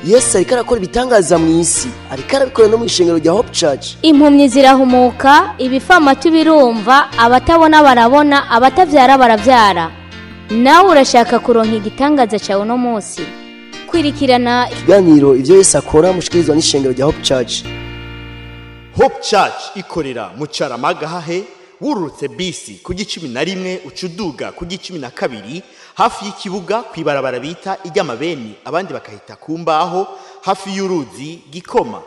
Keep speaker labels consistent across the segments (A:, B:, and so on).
A: Yesu ariko arakora ibitangaza mu isi, ariko arabikora no mu ishengero rya Hope Church.
B: Impumyi zirahumuka, ibifamatu birumva, abatabona barabona, abatavyara baravyara. Nawe urashaka kuronka igitangaza cyawe uno munsi? Kwirikirana
A: ikiganiro ivyo Yesu akora mushikirizwa n'ishengero rya Hope Church.
C: Hope Church ikorera mu Carama Gahahe, wururutse bisi ku gicumi na rimwe ucuduga ku gicumi na kabiri hafi y'ikibuga kwibarabara bita iry'amabeni, abandi bakahita ku mbaho hafi y'uruzi Gikoma.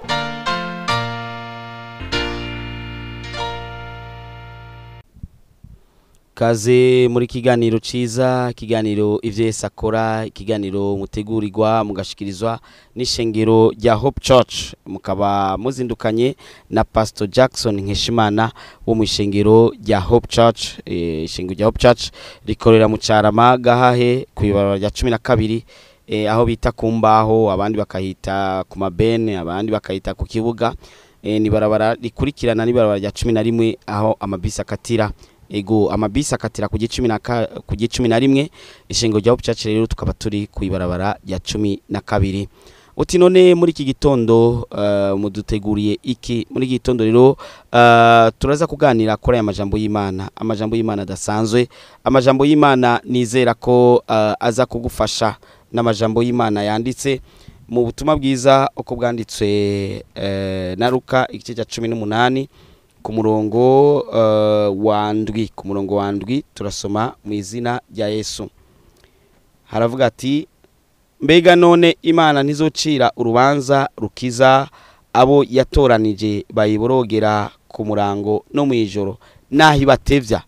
D: Kaze muri kiganiro ciza, kiganiro ivyo Yesu akora, ikiganiro mutegurirwa mugashikirizwa n'ishengero rya Hope Church, mukaba muzindukanye na Pastor Jackson Nkeshimana wo mu ishengero rya Hope Church. Ishengero rya Hope Church rikorera mu Carama Gahahe kw'ibarabara rya 12, aho bita ku mbaho, abandi bakahita ku mabene, abandi bakahita ku kibuga. Ni barabara rikurikirana ni barabara rya 11 aho amabisi akatira. Ego amabisi akatira ku gicumi na rimwe. Ishengo rya Hope Church rero tukaba turi ku ibarabara rya 12. Uti none muri iki gitondo muduteguriye iki? Muri iki gitondo rero turaza kuganira kuri aya majambo y'Imana, amajambo y'Imana adasanzwe, amajambo y'Imana nizera ko aza kugufasha, n'amajambo y'Imana yanditse mu butumwa bwiza uko bwanditswe na Luka igice cya 18 ku murongo wa ndwi. Ku murongo wa ndwi turasoma mu izina rya Yesu. Haravuga ati: mbega none Imana ntizocira urubanza rukiza abo yatoranije bayiborogera ku murango no mu ijoro naho ibatevya?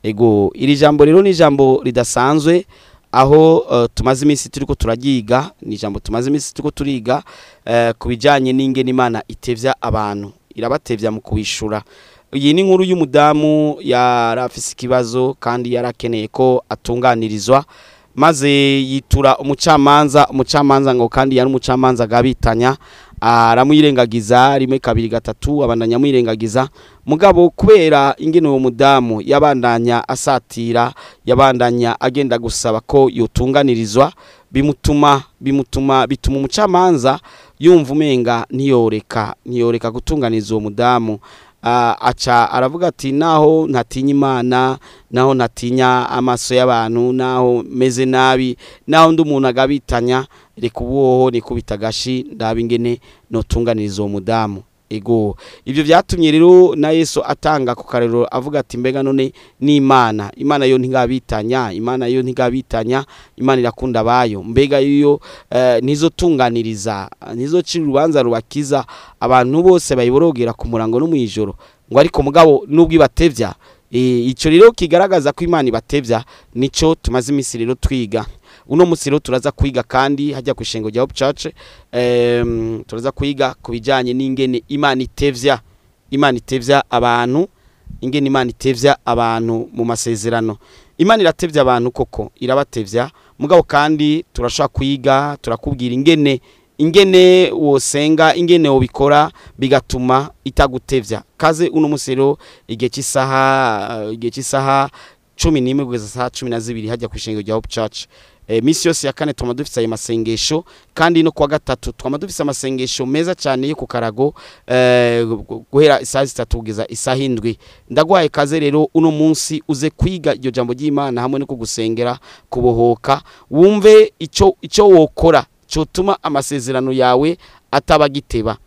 D: Ego iri jambo rero ni jambo ridasanzwe, aho tumaze iminsi turiko turagiga, ni jambo tumaze iminsi turiko turiga kubijanye n'ingene Imana itevya abantu, irabatevya mu kubishura. Iyi ni inkuru y'umudamu yarafise ikibazo kandi yarakeneye ko atunganirizwa, maze yitura umucamanza. Umucamanza ngo kandi yari umucamanza agabitanya, aramuyirengagiza rimwe kabiri gatatu, abandanya amuyirengagiza. Mugabo kubera ingene uwo mudamu yabandanya asatira, yabandanya agenda gusaba ko yotunganirizwa, bituma umucamanza yumva umenga ntiyoreka gutunganiza uwo mudamu. Aca aravuga ati: naho ntatinya Imana, naho ntatinya amaso y'abantu, naho meze nabi, naho ndi umuntu agabitanya, reka ubuhoho nikubita agashi ndabe ingene notunganiriza uwo mudamu. Ego ivyo vyatumye rero na Yesu atanga ku karero avuga ati: mbega none ni Imana, Imana yo ntigabitanya, Imana yo ntigabitanya, Imana irakunda abayo, mbega yo ntizotunganiriza, ntizocira urubanza rubakiza abantu bose bayiborogera ku murango no mwijoro, ngo ariko mugabo nubwo ibatevya. Ico rero kigaragaza ko Imana ibatevya, nico tumaze imisi rero twiga. Uno musi rero turaza kwiga kandi hajya ku ishengo rya Hope Church, turaza kwiga kubijanye n'ingene Imana itevya, Imana itevya abantu, ingene Imana itevya abantu mu masezerano. Imana iratevya abantu koko, irabatevya, mugabo kandi turashaka kwiga, turakubwira ingene wosenga, ingene wobikora bigatuma itagutevya. Kaze uno musi rero igihe cy'isaha 11 kugeza saa 12 hajya ku ishengo rya Hope Church. Misi yose ya kane twama dufise ayo masengesho, kandi no kuwa gatatu twama dufise amasengesho meza cyane yo ku karago, guhera isaha 3 kugeza isaha 7. Ndaguhaye kaze rero uno munsi uze kwiga iryo jambo ry'Imana hamwe no kugusengera kubohoka, wumve ico wokora cyotuma amasezerano yawe atabagiteba.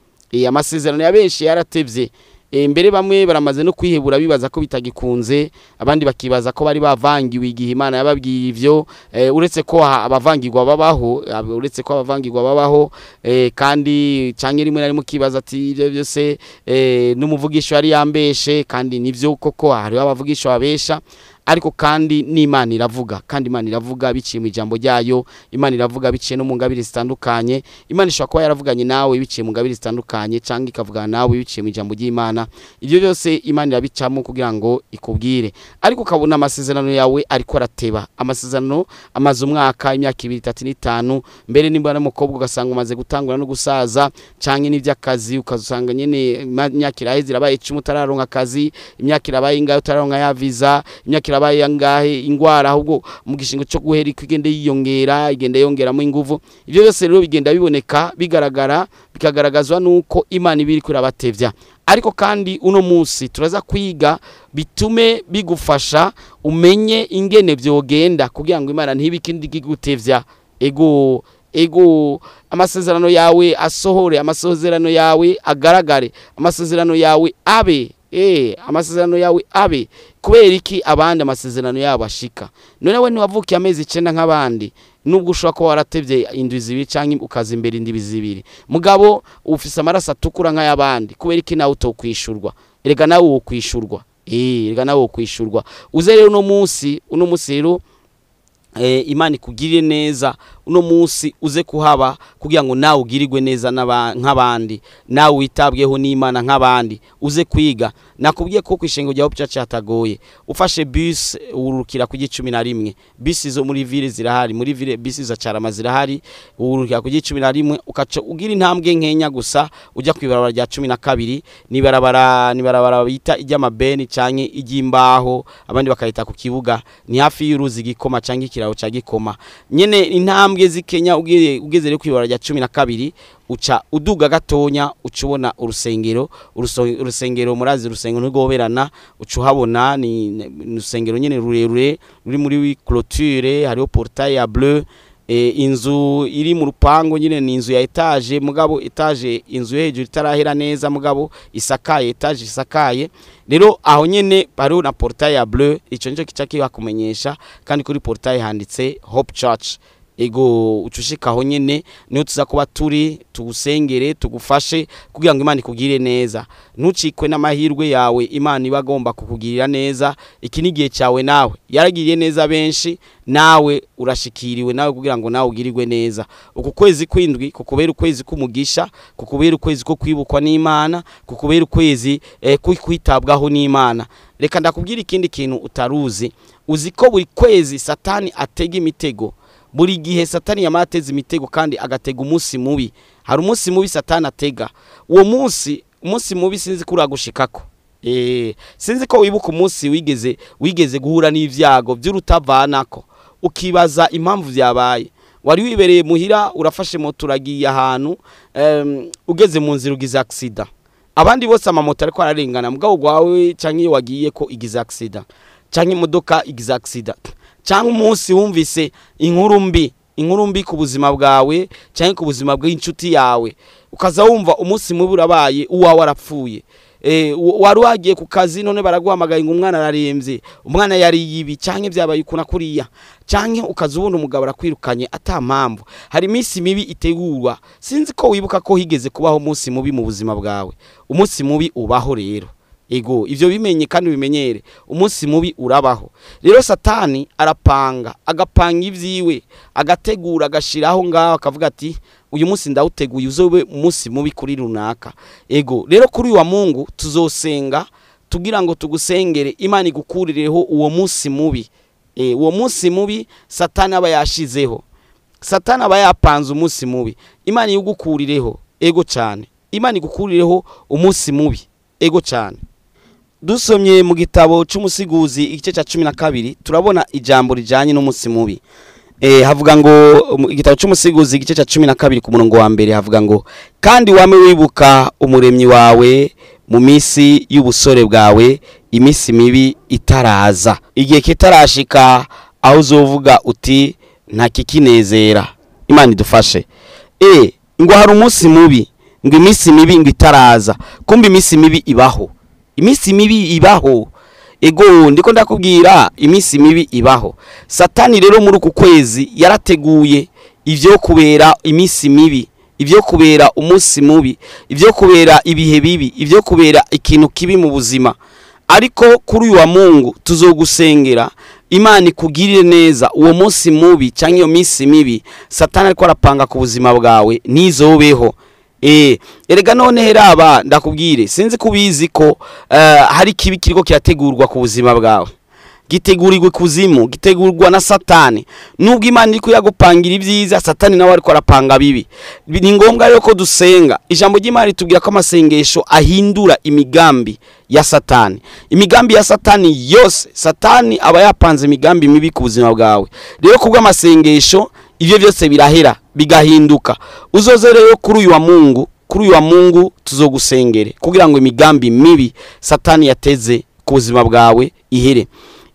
D: Amasezerano ya benshi yaratevye. Mbere bamwe baramaze no kwihebura bibaza ko bitagikunze, abandi bakibaza ko bari bavangiwe igihe Imana yababwiye ivyo. Uretse ko abavangirwa babaho, uretse ko abavangirwa babaho, kandi canke rimwe nari mukibaza ati ivyo byose n'umuvugisho yari yambeshe, kandi nivyo koko hari abavugisho babesha, ariko kandi n'Imana iravuga, kandi Imana iravuga biciye mu ijambo ryayo, Imana iravuga biciye no mu ngabire zitandukanye. Imana ishobora kuba yaravuganye nawe biciye mu ngabire zitandukanye, cyangwa ikavugana nawe biciye mu ijambo ry'Imana. Ibyo byose Imana irabicamo kugira ngo ikubwire, ariko ukabona amasezerano yawe ariko arateba. Amasezerano amaze umwaka, imyaka 2, 3, 5, mbere nimba n'umukobwa ugasanga umaze gutangura no gusaza, canke n'ivy'akazi ukazusanga nyene imyaka iraheze irabaye 10 utararonka akazi, imyaka irabaye ingahe utararonka ya visa, imyaka irabaye angahe, ingwara ahubwo mu gishingo cyo guhera ikigende yiyongera, igende yongeramo inguvu. Ibyo byose rero bigenda biboneka, bigaragara, bikagaragazwa nuko Imana ibiri kurabatevya. Ariko kandi uno munsi turaza kwiga bitume bigufasha umenye ingene vyogenda kugira ngo Imana ntibikindi kigutevya. Ego ego, amasezerano yawe asohore, amasezerano yawe agaragare, amasezerano yawe abe, amasezerano yawe abe. Kubera iki abandi amasezerano yabo ashika? None we ntiwavukiye amezi 9 nk'abandi, nubwo ushobora kuba waratevye indwi zibiri canke ukaza imbere indwi zibiri, mugabo ufise amaraso atukura nk'ayabandi, kubera iki nawe utokwishurwa? Erega nawe wokwishurwa. Erega nawe wokwishurwa. Uze rero uno munsi, uno munsi rero Imana ikugirire neza, uno munsi uze kuhaba kugira ngo nawe ugirirwe neza nk'abandi, nawe witabweho n'Imana nk'abandi, uze kwiga. Nakubwiye ko kwishengo rya Hope Church hatagoye. Ufashe bus urukira ku 11, bus zo muri ville zirahari, muri ville bus za Carama zirahari, urukira ku 11 ukaca ugira intambwe nkenya gusa ujya kwibarabara rya 12, ni barabara bita ijy'amabeni canke ijy'imbaho, abandi bakayita ku kibuga, ni hafi y'uruzi Gikoma canke ikiraro ca Gikoma. Nyene intambwe zikenya ugeze rero kwibarabara rya 12 uca uduga gatonya ucubona urusengero, urusengero murazi, urusengero ntigoberana, uca uhabona ni urusengero nyene rurerure ruri muri clôture, hariho portail ya bleu, inzu iri mu rupango nyine ni inzu ya etage, mugabo etage inzu yo hejuru itarahera neza, mugabo isakaye, etage isakaye. Rero aho nyene hariho na portail ya bleu, ico nico kica kibakumenyesha, kandi kuri portail handitse Hope Church. Ego, ucushika aho nyene niho tuza kuba turi, tugusengere, tugufashe kugira ngo Imana ikugirire neza. Ntucikwe n'amahirwe yawe, Imana ibagomba kukugirira neza. Iki ni igihe cyawe, nawe yaragiriye neza benshi, nawe urashikiriwe nawe kugira ngo nawe ugirirwe neza. Uku kwezi kwindwi kukubera ukwezi k'umugisha, kukubera ukwezi ko kwibukwa n'Imana, kukubera ukwezi kwitabwaho n'Imana. Reka ndakubwira ikindi kintu utaruzi. Uzi ko buri kwezi Satani atega imitego. Buri gihe Satani yamateze imitego kandi agatega umunsi mubi. Hari umunsi mubi Satani atega. Uwo munsi, umunsi mubi sinzi ko uragushikako. Sinzi ko wibuka umunsi wigeze guhura n'ivyago by'urutavanako, ukibaza impamvu vyabaye. Wari wibereye muhira, urafashe moto uragiye ahantu, ugeze mu nzira ugize accident. Abandi bose amamoto ariko ararengana, mugabo gwawe canke iyo wagiye ko igize accident, canke imodoka igize accident, canke umunsi wumvise inkuru mbi, inkuru mbi ku buzima bwawe canke ku buzima bw'inshuti yawe, ukaza wumva umunsi mubi urabaye, uwawe arapfuye. Wari wagiye ku kazi none baraguhamagaye ngo umwana araremvye, umwana yariye ibi canke vyabaye ukuna kuriya, canke ukaza ubona umugabo arakwirukanye ata mpamvu. Hari iminsi mibi itegurwa. Sinzi ko wibuka ko higeze kubaho umunsi mubi mu buzima bwawe. Umunsi mubi ubaho rero. Ego, ivyo bimenye kandi bimenyere, umunsi mubi urabaho. Rero Satani arapanga, agapanga ivyiwe, agategura, agashiraho ngaho, akavuga ati uyu munsi ndawuteguye uzobe umunsi mubi kuri runaka. Ego, rero kuri wa Mungu tuzosenga tugira ngo tugusengere Imana igukurireho uwo munsi mubi. Uwo munsi mubi Satani aba yashizeho. Satani aba yapanze umunsi mubi. Imana igukurireho. Ego cyane. Imana igukurireho umunsi mubi. Ego cyane. Dusomye mu gitabo c'Umusiguzi igice ca 12 turabona ijambo rijanye n'umunsi mubi. Havuga ngo igitabo c'Umusiguzi igice ca 12 ku murongo wa mbere havuga ngo kandi wame wibuka umuremyi wawe mu misi y'ubusore bwawe, imisi mibi itaraza, igihe kitarashika aho uzovuga uti nta kikinezera. Imana idufashe. Ngo hari umunsi mubi, ngo imisi mibi ngo itaraza. Kumbe imisi mibi ibaho. Imisi mibi ibaho. Ego, ndiko ndakubwira imisi mibi ibaho. Satani rero muri uku kwezi yarateguye ivyo kubera imisi mibi, ivyo kubera umunsi mubi, ivyo kubera ibihe bibi, ivyo kubera ikintu kibi mu buzima. Ariko kuri uyu wa Mungu tuzogusengera Imana ikugirire neza uwo munsi mubi canke iyo misi mibi Satani ariko arapanga ku buzima bwawe nizobeho. Erega none heraba ndakubwire, sinzi kubizi ko hari kibi kiriko kirategurwa ku buzima bwawe, Gitegurirwa ikuzimu, gitegurwa na Satani. Nubwo Imana iri kuyagupangira ibyiza, Satani nawe ariko arapanga bibi. Ni ngombwa rero ko dusenga. Ijambo ry'Imana ritubwira ko amasengesho ahindura imigambi ya Satani. Imigambi ya Satani yose, Satani aba yapanze imigambi mibi ku buzima bwawe. Rero kubwo amasengesho ivyo byose birahera bigahinduka. Uzoze rero kuri uyu wa Mungu, kuri uyu wa Mungu tuzogusengere kugira ngo imigambi mibi Satani yateze ku buzima bwawe ihere.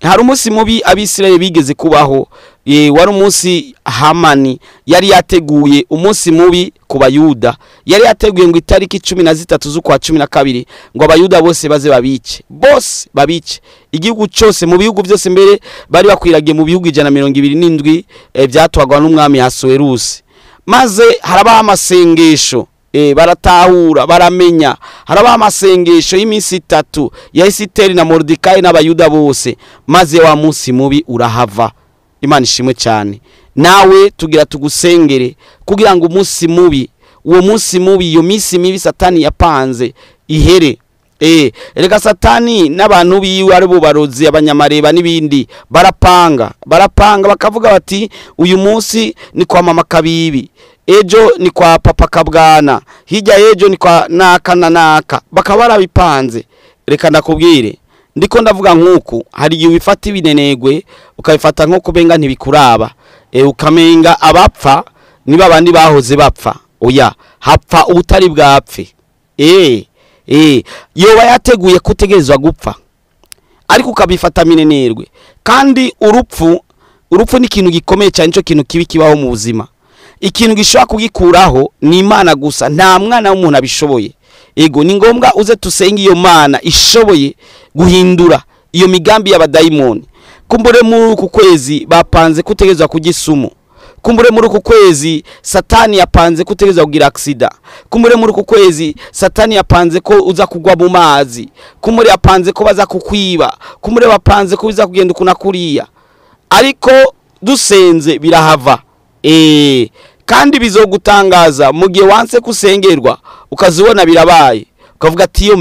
D: Hari umunsi mubi Abisirayeli bigeze kubaho, wari umunsi Hamani yari yateguye umunsi mubi ku Bayuda. Yari yateguye ngo itariki 13 z'ukwa 12 ngo Abayuda bose baze babice, bose babice igihugu cyose, mu bihugu byose mbere bari bakwiragiye mu bihugu 127 byatwagwa n'umwami Ahasuwerusi. Maze harabaho amasengesho, baratahura baramenya. Harabaho amasengesho y'iminsi 3 ya Esiteri na Moridekayi n'Abayuda bose, maze wa munsi mubi urahava. Imana ishimwe cyane. Nawe tugira tugusengere kugira ngo umunsi mubi, uwo munsi mubi, iyo minsi mibi Satani yapanze ihere. Reka Satani n'abantu biwe ari bo barozi, abanyamareba n'ibindi, barapanga bakavuga bati uyu munsi ni kwa mama Kabibi, ejo ni kwa papa Kabwana, hirya ejo ni kwa naka na naka, bakaba barabipanze. Reka ndakubwire, ndiko ndavuga nkuku hari igihe ubifata ibinenegwe ukabifata nko kubenga ntibikuraba, ukamenga abapfa niba abandi bahoze bapfa. Oya, hapfa ubutari bwapfe. Yoba yateguye kutegerezwa gupfa, ariko ukabifata minenerwe. Kandi urupfu ni ikintu gikomeye cyane, cyo kintu kibi kibaho mu buzima. Ikintu gishobora kugikuraho ni Imana gusa, nta mwana w'umuntu abishoboye. Ego, ni ngombwa uze tusenge iyo Mana ishoboye guhindura iyo migambi y'abadayimoni. Kumbure muri uku kwezi bapanze kutegerezwa kugisumu. Kumbure muri uku kwezi Satani yapanze kutegerezwa kugira aksida. Kumbure muri uku kwezi Satani yapanze ko uza kugwa mu mazi. Kumbure yapanze ko baza kukwiba. Kumbure bapanze ko biza kugenda ukuna kuriya. Ariko dusenze birahava. Kandi bizogutangaza mu gihe wanse kusengerwa ukazibona birabaye, ukavuga ati iyo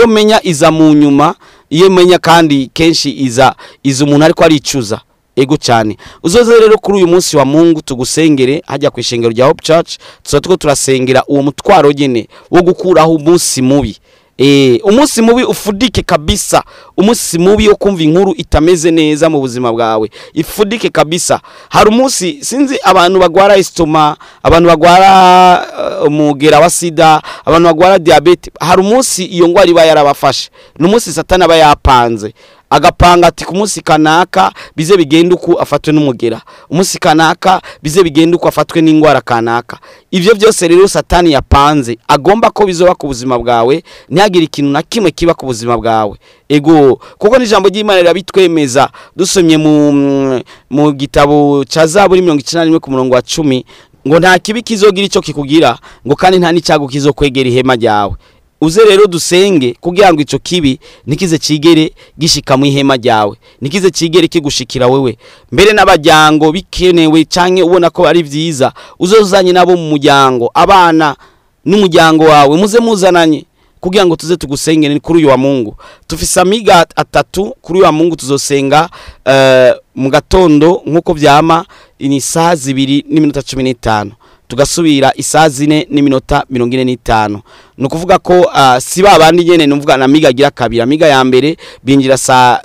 D: menya iza mu nyuma, iyo menya kandi kenshi iza umuntu ariko aricuza. Ego cyane. Uzoze rero kuri uyu munsi wa Mungu tugusengere hajya ku ishengero rya Hope Church, tuzo turasengera uwo mutwaro nyene wo gukuraho umunsi mubi. Umunsi mubi ufudike kabisa, umunsi mubi wo kumva inkuru itameze neza mu buzima bwawe ifudike kabisa. Hari umunsi sinzi abantu bagwara estoma, abantu bagwara umugera wa sida, abantu bagwara diabete, hari umunsi iyo ngwara iba yarabafashe. N'umunsi Satani aba yapanze, agapanga ati ku munsi kanaka bize bigenda uku afatwe n'umugera, umunsi kanaka bize bigenda uku afatwe n'ingwara kanaka. Ivyo byose rero Satani yapanze agomba ko bizoba ku buzima bwawe, ntihagire ikintu na kimwe kiba ku buzima bwawe. Ego, kuko n'ijambo ry'Imana rirabitwemeza. Dusomye mu gitabo ca Zaburi 91 ku murongo wa 10 ngo nta kibi kizogira ico kikugira, ngo kandi nta n'icyago kizokwegera ihema ryawe. Uze rero dusenge kugira ngo ico kibi nikize cigere gishika mu ihema ryawe, nikize cigere kigushikira wewe. Mbere n'abajyango bikenewe canke ubona ko ari vyiza, uzozanye nabo mu muryango, abana n'umuryango wawe muze muzananye kugira ngo tuze tugusengere kuri uyu wa Mungu. Tufise amiga 3 kuri uyu wa Mungu tuzosenga mu gatondo nkuko vyama ni saa 2:15, tugasubira isaa 4:45. Nukuvuga ko si babandi nyene numvuga na miga gira kabiri. Amiga ya mbere binjira saha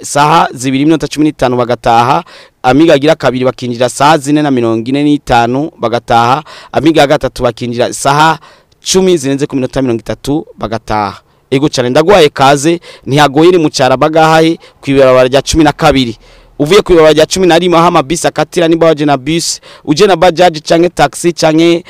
D: 2:15 bagataha, amiga gira kabiri bakinjira saa 4:45 bagataha, amiga ya gatatu bakinjira saha 10 zirenze ku minota 30 bagataha. Ego cyane, ndagwaye kaze ntihagoye, ni mu Carabagahaye kwibarabara rya 12. Uvuye ku ibarabara rya 11 aho amabisi akatira, nimba waje na bus, uje na bajaji canke taxi canke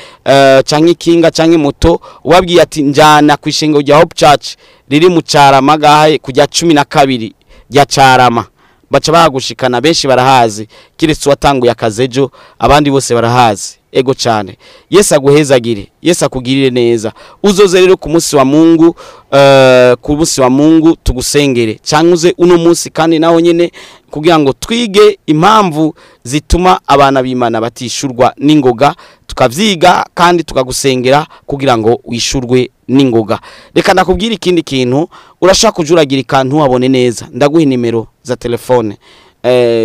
D: kinga canke moto, ubabwiye ati njana ku ishengo rya Hope Church riri mu Caramagahaye kujya 12 rya Carama, baca bagushikana. Benshi barahazi, kiretse watanguye akazejo, abandi bose barahazi. Ego cyane. Yesu aguhezagire, Yesu akugirire neza. Uzoze rero ku munsi wa Mungu, ku munsi wa Mungu tugusengere, cyangwa uze uno munsi kandi naho nyene kugira ngo twige impamvu zituma abana b'Imana batishurwa n'ingoga. Tukavyiga kandi tukagusengera kugira ngo wishurwe n'ingoga. Reka ndakubwira ikindi kintu, urashaka kujuragirika ntuhabone neza, ndaguha nimero za telefone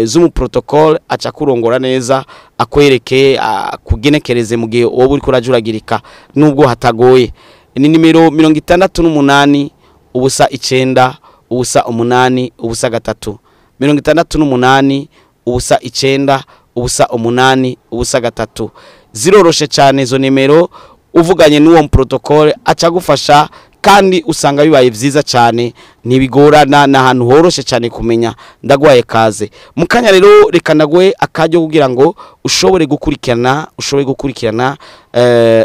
D: z'umu protocol aca kurongora neza, akwereke akugenekereze mu gihe wowe uriko urajuragirika nubwo hatagoye. Ni nimero 68 0 9 0 8 0 3, 68 0 9 0 8 0 3. Ziroroshe cyane izo nimero, uvuganye n'uwo protocol acagufasha kandi usanga bibaye vyiza cyane, ntibigorana, n'ahantu horoshe cyane kumenya. Ndagwaye kaze mukanya rero, reka ndaguhe akaryo kugira ngo ushobore gukurikirana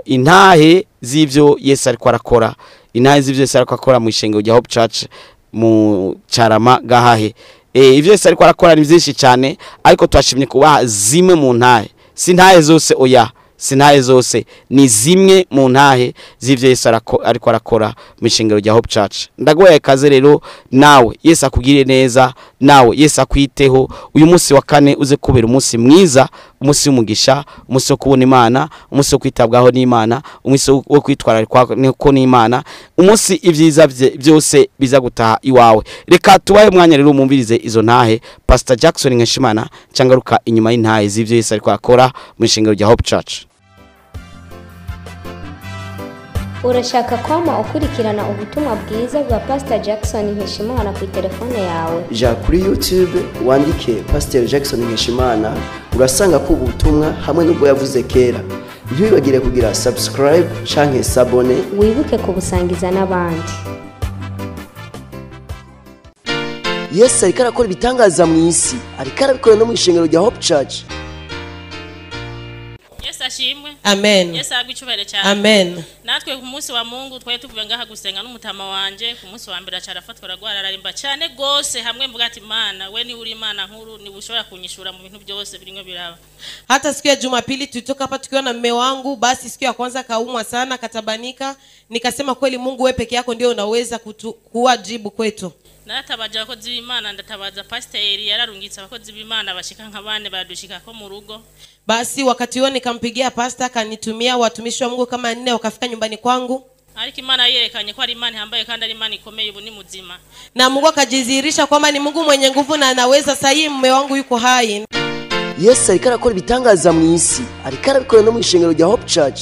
D: intahe z'ivyo Yesu ariko arakora, intahe z'ivyo Yesu ariko akora mu ishengero rya Hope Church mu Carama Gahahe. Ivyo Yesu ariko arakora ni vyinshi cyane, ariko twashimye kubaha zimwe mu ntahe, si ntahe zose, oya, si ntahe zose, ni zimwe mu ntahe z'ivyo Yesu ariko arakora mu ishengero rya Hope Church. Ndaguhaye kaze rero, nawe Yesu akugirire neza, nawe Yesu akwiteho. Uyu munsi wa kane uze kubera umunsi mwiza, umunsi w'umugisha, umunsi wo kubona Imana, umunsi wo kwitabwaho n'Imana, umunsi wo kwitwararikwa n'Imana, umunsi ibyiza byose biza gutaha iwawe. Reka tubahe umwanya rero mumvirize izo ntahe. Pastor Jackson Nkeshimana cangaruka inyuma y'intahe z'ivyo Yesu ariko akora mu ishengero rya Hope Church.
B: Urashaka kwama ukurikirana ubutumwa bwiza bwa Pastor Jackson Nkeshimana ku telefone yawe?
A: Ja kuri YouTube wandike Pastor Jackson Nkeshimana, urasanga ko ubutumwa hamwe n'ubwo yavuze kera. Ntiwibagire kugira subscribe canke sabone,
B: wibuke kubusangiza n'abandi.
A: Yesu ariko arakora ibitangaza mu isi, ariko arabikora no mu ishengero rya Hope Church.
E: Yesu ashimwe.
F: Amen.
E: Yesu agwicubere cyane.
F: Amen.
E: Natwe ku munsi wa Mungu twari tuvuye ngaha gusenga n'umutama wanje, ku munsi wa mbere acarafatwa aragwara ararimba cyane gose, hamwe mvuga ati Mana we ni uri Imana nkuru, ni ushobora kunyishura mu bintu byose birimwe biraba.
F: Hata siku ya Jumapili tulitoka hapa tukiwa na mume wangu, basi siku ya kwanza kaumwa sana katabanika, nikasema kweli Mungu wewe peke yako ndio unaweza kuwa jibu kwetu.
E: Naratabaje abakozi b'Imana, ndatabaza pastor yararungitse abakozi b'Imana bashika nka bane badushika ko mu rugo.
F: Basi wakati huo nikampigia pastor, akanitumia watumishi wa Mungu kama 4 wakafika nyumbani kwangu.
E: Ariko Imana yerekanye ko ari Imana ihambaye kandi ari Imana ikomeye, ubu ni muzima.
F: Na Mungu akajidhihirisha kwamba ni Mungu mwenye nguvu na anaweza. Sasa hii mume wangu yuko hai.
A: Yesu ariko arakora ibitangaza mu isi, ariko arabikora no mu ishengero rya Hope Church.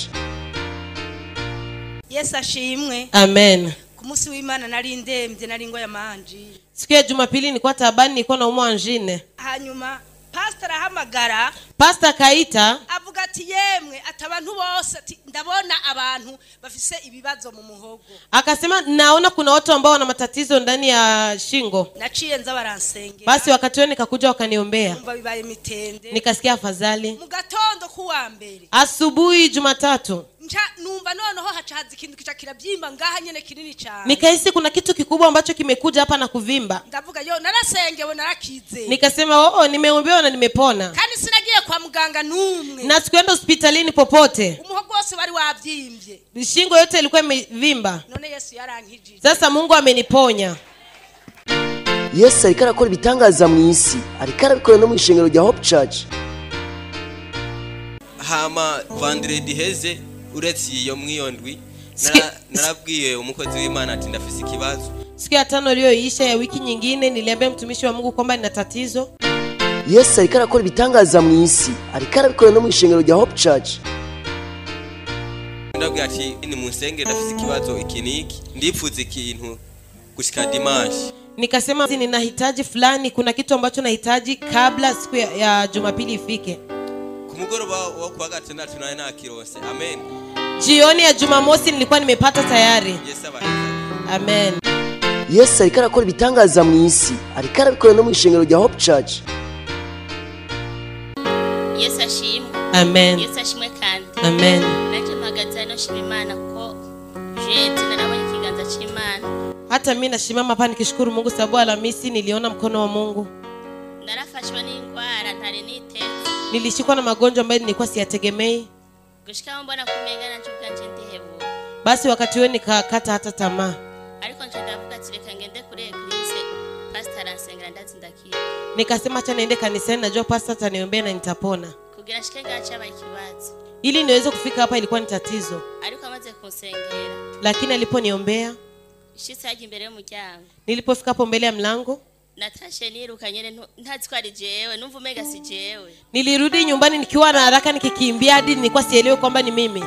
G: Yesu ashimwe.
F: Amen.
G: Ku munsi w'Imana nari ndemvye, nari ngoya manji.
F: Siku ya Jumapili nilikuwa taabani, nilikuwa naumwa angine.
G: Hanyuma pastor ahamagara,
F: pastor kaita,
G: avuga ati yemwe atabantu bose ati ndabona abantu bafise ibibazo mu muhogo.
F: Akasema naona kuna watu ambao wana matatizo ndani ya shingo.
G: Naciye nza baransengera.
F: Basi wakati wao nikakuja wakaniombea.
G: Numva bibaye mitende.
F: Nikasikia afadhali.
G: Mu gatondo kuwa mbere.
F: Asubuhi Jumatatu.
G: Numva noneho hacaza ikintu kica kirabyimba ngaha nyene kinini cyane.
F: Nikahisi kuna kitu kikubwa ambacho kimekuja hapa na kuvimba.
G: Ndavuga yo narasengewe narakize.
F: Nikasema oh, nimeombewa na nimepona.
G: Kandi sinagiye kwa muganga numwe.
F: Na sikuenda hospitalini popote.
G: Umuhogo wose wari wabyimbye.
F: Shingo yote ilikuwa imevimba.
G: None Yesu yarankijije.
F: Sasa Mungu ameniponya.
A: Yesu ariko arakora ibitangaza mu isi, ariko arabikora no mu ishengero rya Hope Church.
H: Hama vendredi heze uretse iyo mwiyondwi narabwiye umukozi w'Imana ati ndafise ikibazo.
F: Siku ya 5 iliyoisha ya wiki nyingine niliambia mtumishi wa Mungu kwamba nina tatizo.
A: Yesu ariko arakora ibitangaza mu isi, ariko arabikora no mu ishengero rya Hope Church.
H: Ndabwiye ati ni munsenge ndafise ikibazo iki niki, ndipfuza ikintu gushika dimanche.
F: Nikasema ninahitaji fulani, kuna kitu ambacho nahitaji kabla siku ya Jumapili ifike.
H: Kumugoroba wa kuwa gatandatu naye nakironse. Amen.
F: Jioni ya Jumamosi nilikuwa nimepata tayari.
H: Yesu
F: Amen.
A: Yesu ariko arakora ibitangaza mu isi, ariko arabikora no mu ishengero rya Hope Church.
E: Yesu ashimwe.
F: Amen.
E: Yesu ashimwe kandi.
F: Amen.
E: Naje mpagaze no shima Imana ko jewe narabonye ikiganza cy'Imana.
F: Hata mimi nashimama hapa nikishukuru Mungu sababu Alhamisi niliona mkono wa Mungu.
E: Narafashwe n'ingwara ntari niteze.
F: Nilishikwa na magonjwa ambayo nilikuwa siyategemei.
E: Gushika mbona kumengana nje ndihebura.
F: Basi wakati huo nikakata hata tamaa.
E: Ariko nje ndavuga ati reka ngende kuri eglise, pastor aransengera ndazindakira.
F: Nikasema acha niende kanisani, najua pastor ataniombea na nitapona.
E: Kugira nshike ngacha ikibazo.
F: Ili niweze kufika hapa ilikuwa ni tatizo.
E: Ariko amaze kunsengera.
F: Lakini aliponiombea,
E: nshitse haja imbere y'umuryango.
F: Nilipofika hapo mbele ya mlango,
E: natashe niruka nyene ntazi ko ari jewe, numva umenga si jewe.
F: Nilirudi nyumbani nikiwa na haraka nikikimbia hadi nilikuwa sielewi kwamba ni mimi.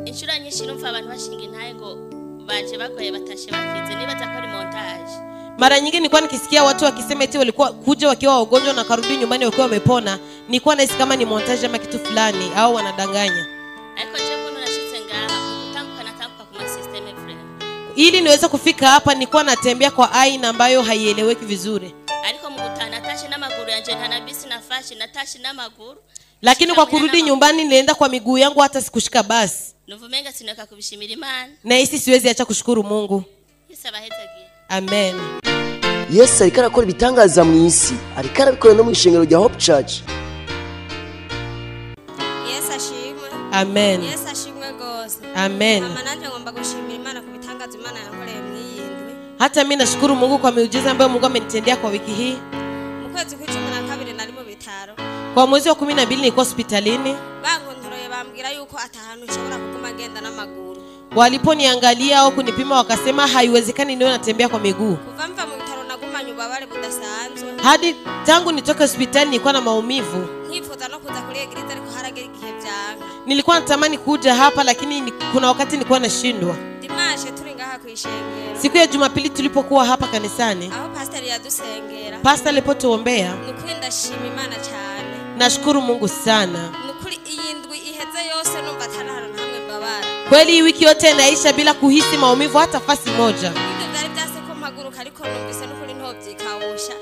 E: Inshuro nyinshi numva abantu bashinga intahe ngo baje bagoye batashe bakize, nibaza ko ari montage.
F: Mara nyingi nilikuwa nikisikia watu wakisema eti walikuwa kuja wakiwa wagonjwa na karudi nyumbani wakiwa wamepona, nilikuwa nahisi kama ni montage ama kitu fulani au wanadanganya.
E: Ariko je mbona nashitse ngaha gutambuka natambuka ku system frame.
F: Ili niweze kufika hapa nilikuwa natembea kwa aina ambayo haieleweki vizuri.
E: Ariko mugutana natashe n'amaguru yanje ntana bisi nafashe natashe n'amaguru.
F: Lakini kwa kurudi nyumbani nilienda kwa miguu yangu hata sikushika basi.
E: Numva umenga sineka kubishimira Imana.
F: Na hisi siwezi acha kushukuru Mungu.
E: Yesu abahezagiye.
F: Amen.
A: Yesu ariko arakora ibitangaza mu isi, ariko arabikora no mu ishengero rya Hope Church.
I: Yesu ashimwe.
F: Amen.
I: Yesu ashimwe gose.
F: Amen.
I: Mama nanje ngomba gushimira Imana ku bitangaza Imana yankoreye mw'iyi ndwi.
F: Hata mimi nashukuru Mungu kwa miujiza ambayo Mungu amenitendea kwa wiki hii.
I: Mu kwezi kwa 12 nari mu bitaro.
F: Kwa mwezi wa 12 nilikuwa hospitalini.
I: Bankontoroye bambwira yuko atahantu nshobora kuguma ngenda n'amaguru.
F: Waliponiangalia au kunipima wakasema haiwezekani niwe natembea kwa miguu.
I: Kuva mva mu bitaro nagumanye ububabare budasanzwe.
F: Hadi tangu nitoke hospitali nilikuwa na maumivu.
I: Nkifuza no kuza kuri eglise ariko haragera igihe byanka.
F: Nilikuwa natamani kuja hapa lakini kuna wakati nilikuwa nashindwa.
I: Dimanche turi ngaha kwishengero.
F: Siku ya Jumapili tulipokuwa hapa kanisani,
I: aho pastor yadusengera.
F: Pastor alipotuombea,
I: nukuri ndashima Imana cyane.
F: Nashukuru Mungu sana.
I: Nukuri iyi ndwi iheze yose numva atanahantu hamwe mbabara.
F: Kweli wiki yote naisha bila kuhisi maumivu hata fasi moja.
I: Ibyo byari byase ko mpaguruka ariko numvise nukuri ntobyikawusha.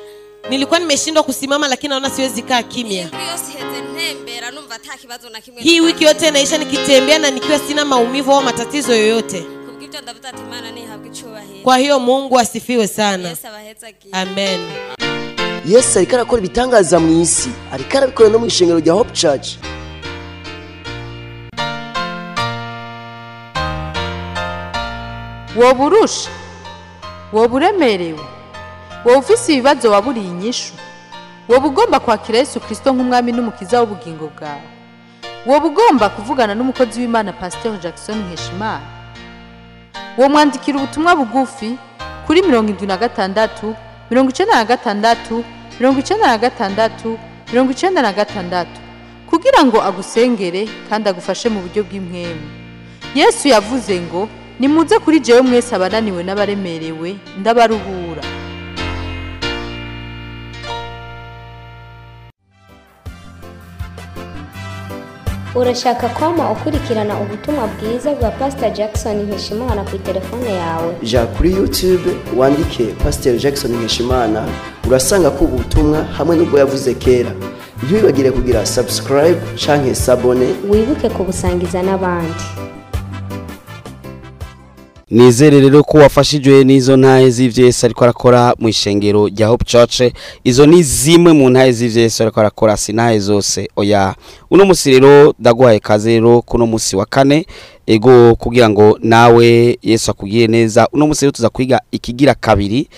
F: Nilikuwa nimeshindwa kusimama lakini naona siwezi kaa kimya. Hii wiki yote naisha nikitembea na nikiwa sina maumivu au matatizo yoyote. Kwa hiyo Mungu asifiwe sana. Amen.
A: Yesu ariko arakora ibitangaza mu isi, ariko arabikora no mu ishengero rya Hope Church.
J: Woburusha, woburemerewe, wowe ufise ibibazo waburiye inyishu, wowe ugomba kwakira Yesu Kristo nk'umwami n'umukiza w'ubugingo bwawe, wowe ugomba kuvugana n'umukozi w'Imana Pastor Jackson Nkeshimana, wowe mwandikira ubutumwa bugufi kuri 76 96 96 96 kugira ngo agusengere kandi agufashe mu buryo bw'impwemu. Yesu yavuze ngo nimuze kuri jewe mwese abananiwe n'abaremerewe ndabaruhura.
B: Urashaka kwama ukurikirana ubutumwa bwiza bwa Pastor Jackson Nkeshimana ku telefone yawe?
A: Ja kuri YouTube wandike Pastor Jackson Nkeshimana, urasanga ko ubutumwa hamwe n'ubwo yavuze kera. Ntiwibagire kugira subscribe canke sabone,
B: wibuke kubusangiza n'abandi.
D: Nizere rero ko wafashijwe n'izo ntahe z'ivyo Yesu ariko arakora mu ishengero rya Hope Church. Izo ni zimwe mu ntahe z'ivyo Yesu ariko arakora, si ntahe zose oya. Uno musi rero ndaguhaye kaze rero kuno musi wa kane ego kugira ngo nawe Yesu akugire neza. Uno musi rero tuza kwiga ikigira kabiri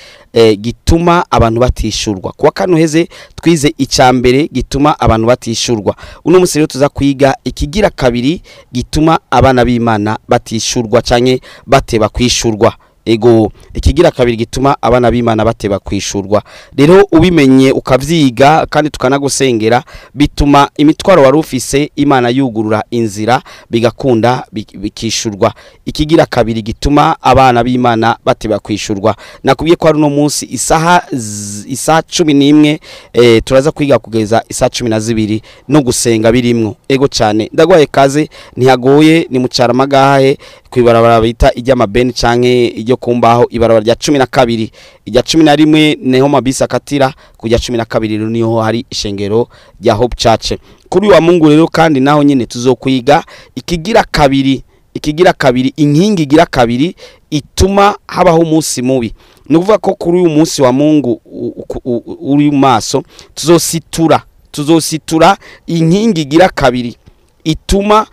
D: gituma abantu batishurwa. Kuwa kano heze twize icambere gituma abantu batishurwa. Uno musi rero tuza kwiga ikigira kabiri gituma abana b'Imana batishurwa canke bateba kwishurwa. Ego ikigira kabiri gituma abana b'Imana bateba kwishurwa. Rero ubimenye ukavyiga kandi tukanagusengera bituma imitwaro wari ufise Imana yugurura inzira bigakunda bikishurwa. Ikigira kabiri gituma abana b'Imana bateba kwishurwa. Nakubwiye ko ari no munsi isaha 11 turaza kwiga kugeza isaha 12 no gusenga birimwo. Ego cyane ndagwaye kaze ntihagoye ni mucara magahe kwibarabara bita ijya mabeni canke ijyo kumbaho ibarabara rya 12 ijya 11 neho mabisa katira kujya 12 niho hari ishengero rya Hope Church. Kuri wa Mungu rero kandi naho nyene tuzokwiga ikigira kabiri inkingi igira kabiri ituma habaho umunsi mubi. Nukuvuga ko kuri uyu munsi wa Mungu uri maso tuzositura inkingi igira kabiri ituma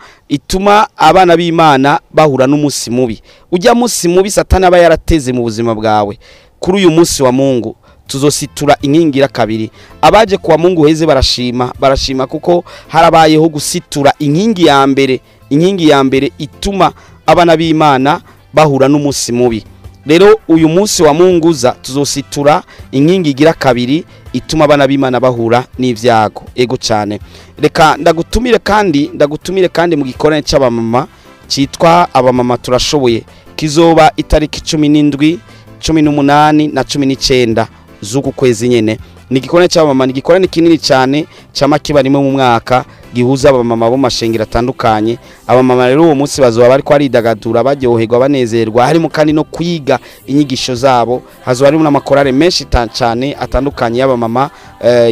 D: abana b'Imana bahura n'umunsi mubi. Ujya munsi mubi Satani aba yarateze mu buzima bwawe. Kuri uyu munsi wa Mungu Tuzositura inkingi ya kabiri. Abaje kuwa Mungu heze barashima kuko harabayeho gusitura inkingi ya mbere. Inkingi ya mbere ituma abana b'Imana bahura n'umunsi mubi. Rero uyu munsi wa Munguza tuzositura inkingi igira kabiri ituma abana b'Imana bahura n'ivyago. Ego cyane. Reka ndagutumire kandi mu gikorane c'abamama citwa Abamama Turashoboye, kizoba itariki 17, 18 na 19 z'uku kwezi nyene. Ni igikorane c'abamama, ni igikorane kinini cyane cama kiba rimwe mu mwaka, gihuza abamama bo mashengero atandukanye. Abamama rero uwo munsi bazoba bariko aridagadura, baryoherwa, banezerwa, harimo kandi no kwiga inyigisho zabo. Hazoba harimo n'amakorale menshi cyane atandukanye y'abamama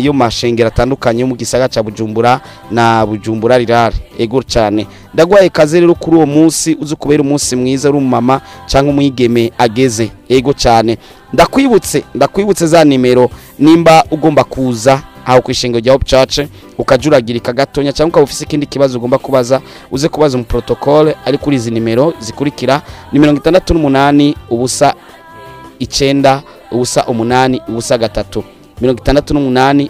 D: yo mashengero atandukanye yo mu gisagara ca Bujumbura na Bujumbura rirare. Ego cyane. Ndagwaye kaze rero kuri uwo munsi uzi kubera umunsi mwiza uri umumama cyangwa umwigeme ageze. Ego cyane. Ndakwibutse za nimero nimba ugomba kuza aho kwishengero rya Hope Church ukajuragirika gatonya, cyangwa ukaba ufise ikindi kibazo ugomba kubaza, uze kubaza mu protocole ari kuri izi nimero zikurikira: ni 68 0 9 0 8 0 3, 68 0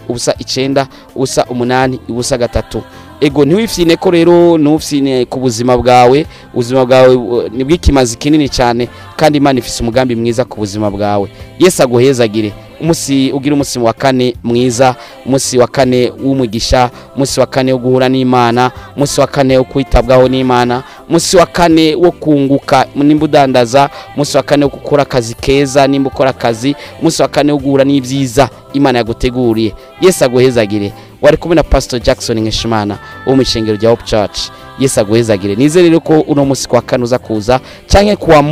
D: 9 0 8 0 3. Ego ntiwifyine ko rero ntufyine ku buzima bwawe. Ubuzima bwawe ni bw'ikimazi kinini cyane, kandi Imana ifise umugambi mwiza ku buzima bwawe. Yesu aguhezagire. Umunsi ugira umunsi wa kane mwiza, umunsi wa kane w'umugisha, umunsi wa kane wo guhura n'Imana, umunsi wa kane wo kwitabwaho n'Imana, umunsi wa kane wo kunguka nimba udandaza, umunsi wa kane wo gukora akazi keza nimba ukora akazi, umunsi wa kane wo guhura n'ibyiza Imana yaguteguriye. Yesu aguhezagire. Wari kumwe na Pastor Jackson Nkeshimana wo mu ishengero rya Hope Church. Yesu aguhezagire. Nizere rero ko uno munsi kwa kane uza kuza canke kwa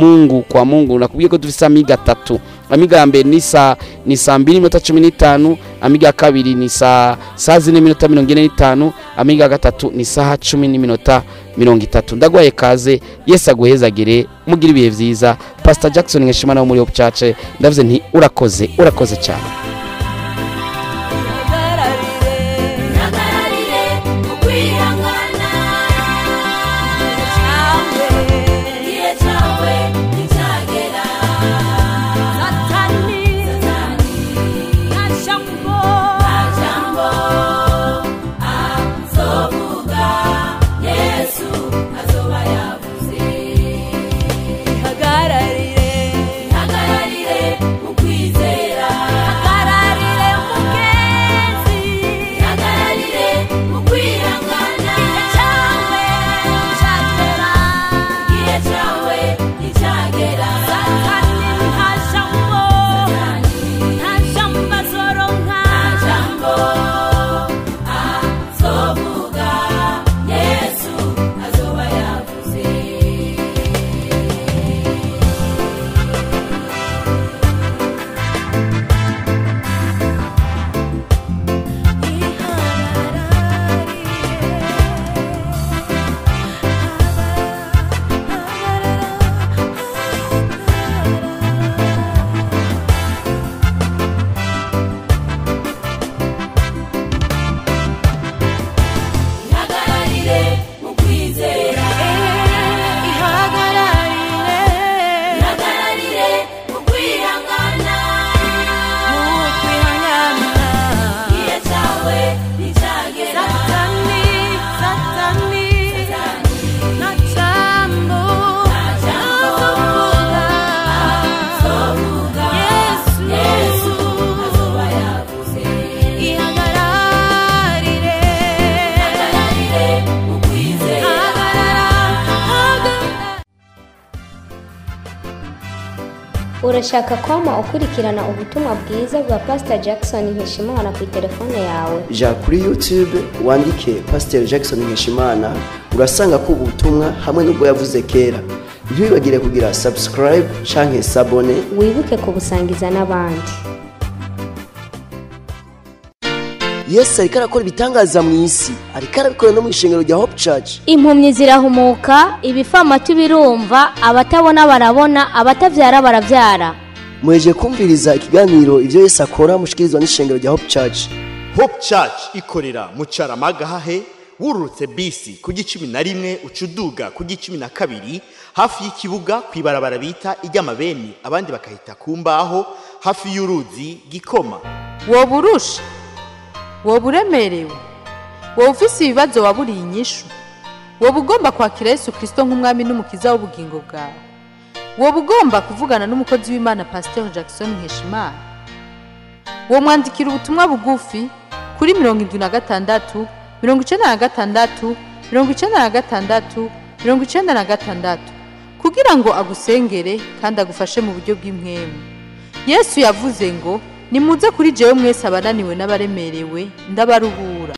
D: Mungu. Nakubwiye ko dufise amiga atatu. Amiga ya mbere ni saa 2:15, amiga ya kabiri ni saa 4:45, amiga ya gatatu ni saa 10:30. Ndagwaye kaze. Yesu aguhezagire, mugira ibihe vyiza. Pastor Jackson Nkeshimana wo muri Hope Church, ndavuze nti urakoze cyane.
B: Urashaka kwama ukurikirana ubutumwa bwiza bwa Pastor Jackson Nkeshimana ku telefone yawe?
A: Ja kuri YouTube wandike Pastor Jackson Nkeshimana, urasanga ko ubutumwa hamwe n'ubwo yavuze kera. Ntiwibagire kugira subscribe canke sabone,
B: wibuke kubusangiza n'abandi.
A: Yesu ariko arakora ibitangaza mu isi, ariko arabikora no mu ishengero rya Hope Church.
B: Impumyi zirahumuka, ibifamatu birumva, abatabona barabona, abatavyara baravyara.
A: Mweje kumviriza ikiganiro ivyo Yesu akora mushikirizwa n'ishengero rya Hope Church.
C: Hope Church ikorera mu Caramaga hahe wururutse bisi ku gicumi na rimwe ucuduga ku gicumi na kabiri hafi y'ikibuga kwibarabara bita ijyamabeni, abandi bakahita kumbaho Hafi y'uruzi Gikoma.
J: Woba urusha, woba uremerewe, woba ufise ibibazo waburiye inyishu, woba ugomba kwakira Yesu Kristo nk'umwami n'umukiza w'ubugingo bwawe, woba ugomba kuvugana n'umukozi w'Imana Pasteur Jackson Nkeshimana, womwandikira ubutumwa bugufi kuri 76 96 96 96 kugira ngo agusengere kandi agufashe mu buryo bw'impwemu. Yesu yavuze ngo: nimuze kuri jewe mwese abananiwe n'abaremerewe, ndabaruhura.